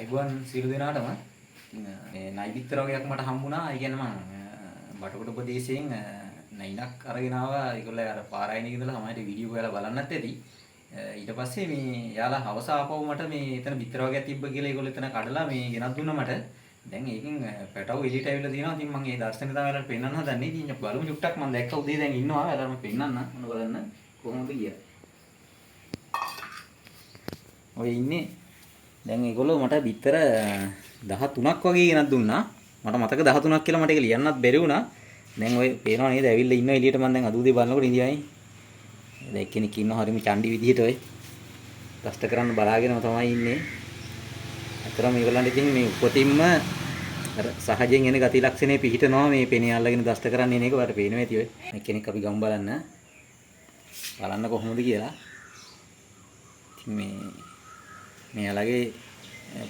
අයිබෝන් සියලු දෙනාටම. ඉතින් මේ නයි බිත්තර වගේක් මට හම්බුණා. ඒ කියන්නේ මං බටකොඩ ප්‍රදේශයෙන් නයිනක් අරගෙන ආවා. ඒගොල්ලෝ අර පාරායනක ඉඳලා සමහරට වීඩියෝ හොයලා බලන්නත් ඇති. ඊට පස්සේ මේ යාලා හවස ආපහු මට මේ එතන බිත්තර වගේක් තිබ්බ කියලා ඒගොල්ලෝ එතන කඩලා මේ ගෙනත් දුන්නා මට. දැන් ඒකෙන් පැටවු එළියට ඇවිල්ලා තියෙනවා. ඉතින් මං ඒ දර්ශනය තමයි ඔයාලට පෙන්වන්න හදන්නේ. ඉතින් බලමු චුට්ටක් මං දැක්ක උදේ දැන් ඉන්නවා. ඔයාලට මං පෙන්වන්න. මොන බලන්න කොහොමද කියලා. ඔය ඉන්නේ දැන් ඒගොල්ලෝ මට බිත්තර 13ක් වගේ ගෙනත් දුන්නා. මට මතක 13ක් කියලා මට ඒක ලියන්නත් බැරි වුණා. දැන් ඔය පේනව නේද ඇවිල්ලා ඉන්න එළියට මං දැන් අද උදේ බලනකොට ඉඳියයි. දැන් එක්කෙනෙක් ඉන්නවා හරිම චණ්ඩි විදිහට ඔය දෂ්ට කරන්න බලාගෙනම තමයි ඉන්නේ. අතරම මේගොල්ලන්ට ඉතින් මේ උපතින්ම අර සහජයෙන් එන ගති ලක්ෂණේ පිහිටනවා මේ පෙනේ අල්ලගෙන දෂ්ට කරන්න එන එක ඔයාලට පේනවා ඇති ඔය. එක්කෙනෙක් අපි ගමු බලන්න. බලන්න කොහොමද කියලා. ඉතින් මේ මෙයාලගේ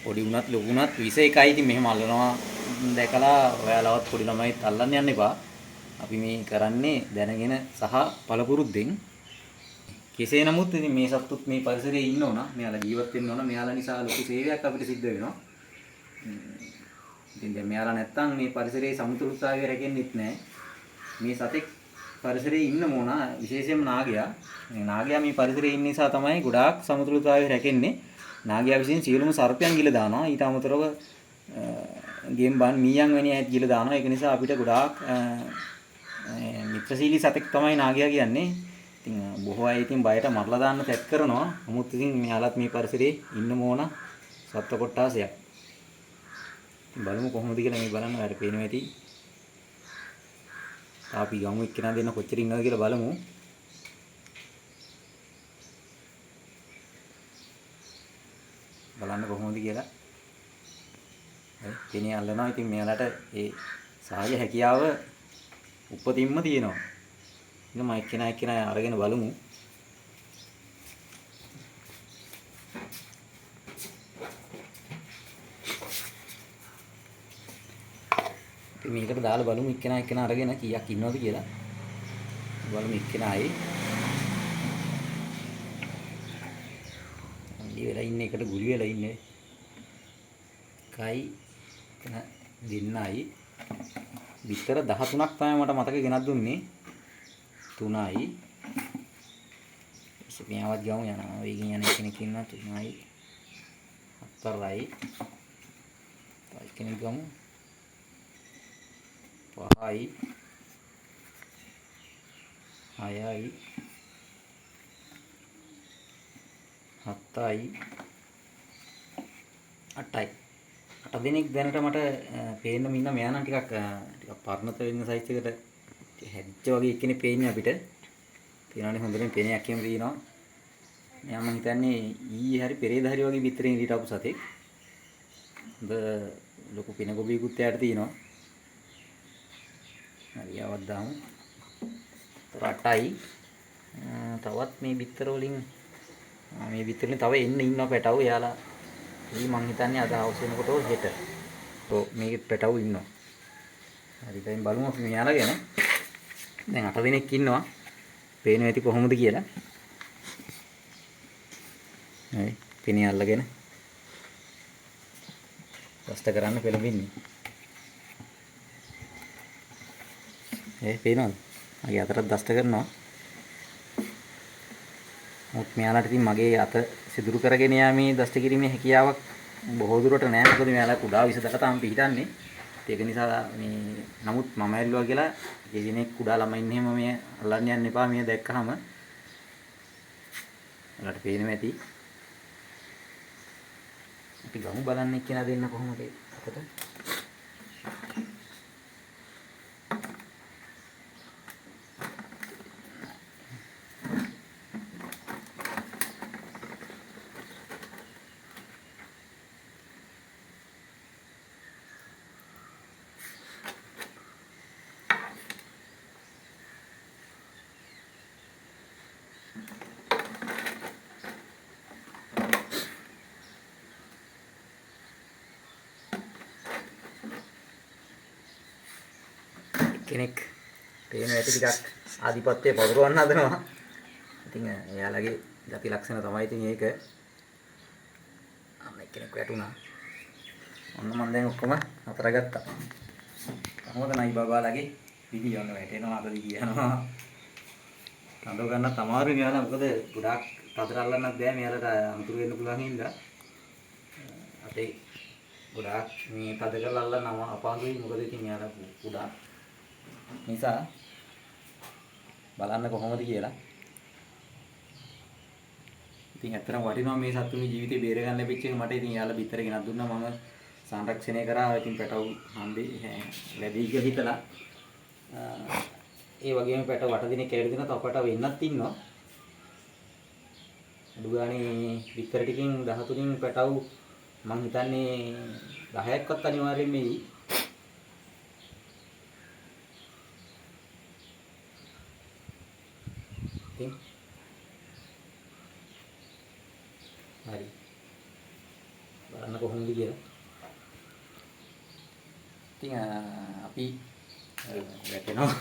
පොඩි වුණත් ලොකු වුණත් විස එකයි. ඉතින් මෙහෙම අල්ලනවා දැකලා ඔයාලවත් පොඩි ළමයිත් අල්ලන්න යන්න එපා. අපි මේ කරන්නේ දැනගෙන සහ පළපුරුද්දෙන්. කෙසේ නමුත් ඉතින් මේ සත්තුත් මේ පරිසරයේ ඉන්න ඕන. මෙයාලා ජීවත් වෙන්න ඕන. මෙයාලා නිසා ලොකු සේවයක් අපිට සිද්ධ වෙනවා. ඉතින් දැන් මෙයාලා නැත්තම් මේ පරිසරයේ සමතුලිතතාවය රැකෙන්නෙත් නෑ. මේ සතෙක් පරිසරයේ ඉන්න ඕන. විශේෂයෙන්ම නාගයා. මේ නාගයා මේ පරිසරයේ ඉන්න නිසා තමයි ගොඩාක් සමතුලිතතාවය රැකෙන්නේ. නාගයා විසින් සියලුම සර්පයන් ගිල දානවා. ඊට අමතරව ගෙම්බන් මීයන් වැනි අයත් ගිල දානවා. ඒක නිසා අපිට ගොඩාක් මිත්‍රශීලී සතෙක් තමයි නාගයා කියන්නේ. ඉතින් බොහෝ අය ඉතින් බයට මරලා දාන්න තැත් කරනවා. නමුත් ඉතින් මෙයාලත් මේ පරිසරයේ ඉන්න ඕන සත්ව කොට්ටාසයක්. ඉතින් බලමු කොහොමද කියලා මේ බලන්න ඔයාලට පේනවා ඇති. අපි ගමු එක්කෙනා දෙන්න කොච්චර ඉන්නවද කියලා බලමු. බලන්න කොහොමද කියලා. හරි පෙනේ අල්ලනවා. ඉතින් මෙයාලට ඒ සහජ හැකියාව උපතින්ම තියෙනවා. ඉතින් මම එක්කෙනා එක්කෙනා අරගෙන බලමු. අපි මේකට දාලා බලමු එක්කෙනා එක්කෙනා අරගෙන කීයක් ඉන්නවද කියලා. බලමු එක්කෙනා ආයේ අන්ඩි වෙලා ඉන්නේ එකට ගුලි වෙලා ඉන්නේ. එකයි එතන දෙන්නයි විතර 13ක් තමයි මට මතක ගෙනත් දුන්නේ. 3යි මෙයාවත් ගමු යනවා. වේගෙන් යන කෙනෙක් ඉන්නවා. 3යි 4යි තව කෙනෙක් ගමු. 5යි 6යි 7යි 8යි 8 දෙනෙක් දැනට මට පේන්න ඉන්න. මෙයා නම් ටිකක් ටිකක් පරණත වෙන සයිස් එකට හැදිච්ච වගේ එක්කෙනෙක් පේන්නේ අපිට. පේනවනේ හොඳටම පෙනයක් එහෙම තියෙනවා. මෙයා මං හිතන්නේ ඊයේ හරි පෙරේද හරි වගේ බිත්තරෙන් එළියට ආපු සතෙක්. හොඳ ලොකු පෙන ගොබියකුත් එයාට තියෙනවා. හරි ආවත් දාමු. 8යි තවත් මේ බිත්තර වලින් මේ බිත්තර වලින් තව එන්න ඉන්නවා පැටවු. එයාලා ඊ මං හිතන්නේ අද හවස වෙනකොට ඔය හෙට. ඔව් මේකෙත් පැටවු ඉන්නවා. හරි දැන් බලමු අපි මෙයාලා ගැන. දැන් 8 දෙනෙක් ඉන්නවා. පේනවා ඇති කොහොමද කියලා. හරි පෙනේ අල්ලගෙන රස්ත කරන්න පෙළඹෙන්නේ. ඒ පේනවද? මගේ අතටත් දෂ්ට කරනවා. මුත් මෙයාලට ඉතින් මගේ අත සිදුරු කරගෙන යාමේ දෂ්ට කිරීමේ හැකියාවක් බොහෝ දුරට නෑ. මොකද මෙයාලා කුඩා විස දක තාම පිහිටන්නේ. ඒක නිසා මේ නමුත් මම ඇල්ලුවා කියලා කෙනෙක් කුඩා ළමයින් එහෙම මේ අල්ලන්න යන්න එපා. මේ දැක්කහම ඔයාලට පේනවා ඇති. අපි ගමු බලන්න එක්කෙනා දෙන්න කොහොමද අතට. කෙනෙක් පේන ඇති ටිකක් ආධිපත්‍යය පවරවන්න හදනවා. ඉතින් එයාලගේ ගති ලක්ෂණ තමයි ඉතින් ඒක. අන්න එක්කෙනෙක් වැටුණා. ඔන්න මම දැන් ඔක්කොම අතර ගත්තා. කොහොමද නයි බබාලගේ විදිය ඔන්න වැටෙනවා අත දිග යනවා. අඳව ගන්නත් අමාරුයි මෙයාලා, මොකද ගොඩාක් තදට අල්ලන්නත් බෑ මෙයාලට අනුතුරු වෙන්න පුළුවන් හින්දා. අපේ ගොඩාක් මේ තද කරලා අල්ලන්න අපහසුයි, මොකද ඉතින් මෙයාලා කුඩා නිසා. බලන්න කොහොමද කියලා. ඉතින් ඇත්තටම වටිනවා මේ සත්තුන්ගේ ජීවිතේ බේර ගන්න ලැබිච්ච එක මට. ඉතින් යාලා බිත්තර ගෙනත් දුන්නා, මම සංරක්ෂණය කරා. ඉතින් පැටව් හම්බෙ ලැබෙයි කියලා හිතලා. ඒ වගේම පැටව් 8 දිනක් ඇවිල්ලා දෙනවා, තව පැටව් එන්නත් ඉන්නවා. අඩු ගානේ බිත්තර ටිකෙන් 13න් පැටව් මං හිතන්නේ 10ක්වත් අනිවාර්යෙන්ම එයි. ඉතින් හරි බලන්න කොහොමද කියලා. ඉතින් අපි වැටෙනවා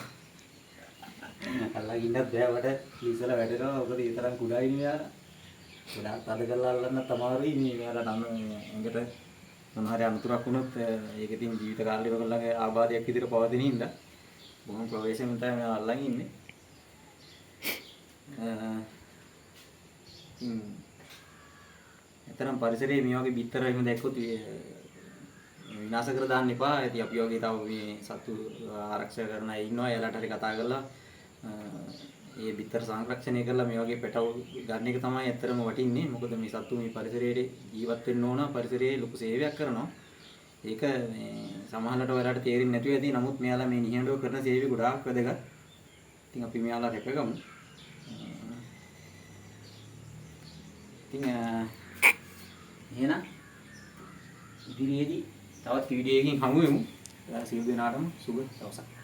අල්ලගෙන ඉන්නත් බෑ මට, ඉස්සලා වැටෙනවා. මොකද ඒ තරම් කුඩායි නේ මෙයාලා. ගොඩාක් තද කරලා අල්ලන්නත් අමාරුයි මේ මෙයාලා. නම් ඇඟට මොන හරි අනතුරක් වුණොත් ඒක ඉතින් ජීවිත කාලෙම ඔයගොල්ලන්ගේ ආබාධයක් විදිහට පවතින හින්දා බොහොම ප්‍රවේශමෙන් තමයි මෙයා අල්ලන් ඉන්නේ. ඉතින් ඇත්තටම පරිසරයේ මේ වගේ බිත්තර එහෙම දැක්කොත් විනාශ කර දාන්න එපා. ඉතින් අපි වගේ තව මේ සත්තු ආරක්ෂා කරන අය ඉන්නවා. එයාලට හරි කතා කරලා ඒ බිත්තර සංරක්ෂණය කරලා මේ වගේ පැටව් ගන්න එක තමයි ඇත්තටම වටින්නේ. මොකද මේ සත්තු මේ පරිසරයේ ජීවත් වෙන්න ඕන, පරිසරයේ ලොකු සේවයක් කරනවා. ඒක මේ සමහරවිට ඔයාලට තේරෙන්නේ නැතුව ඇති. නමුත් මෙයාලා මේ නිහඬව කරන සේවය ගොඩාක් වැදගත්. ඉතින් අපි මෙයාලා රැකගමු. ඉතින් එහෙනම් ඉදිරියේදී තවත් වීඩියෝ එකකින් හමු වෙමු. සියලු දෙනාටම සුබ දවසක්.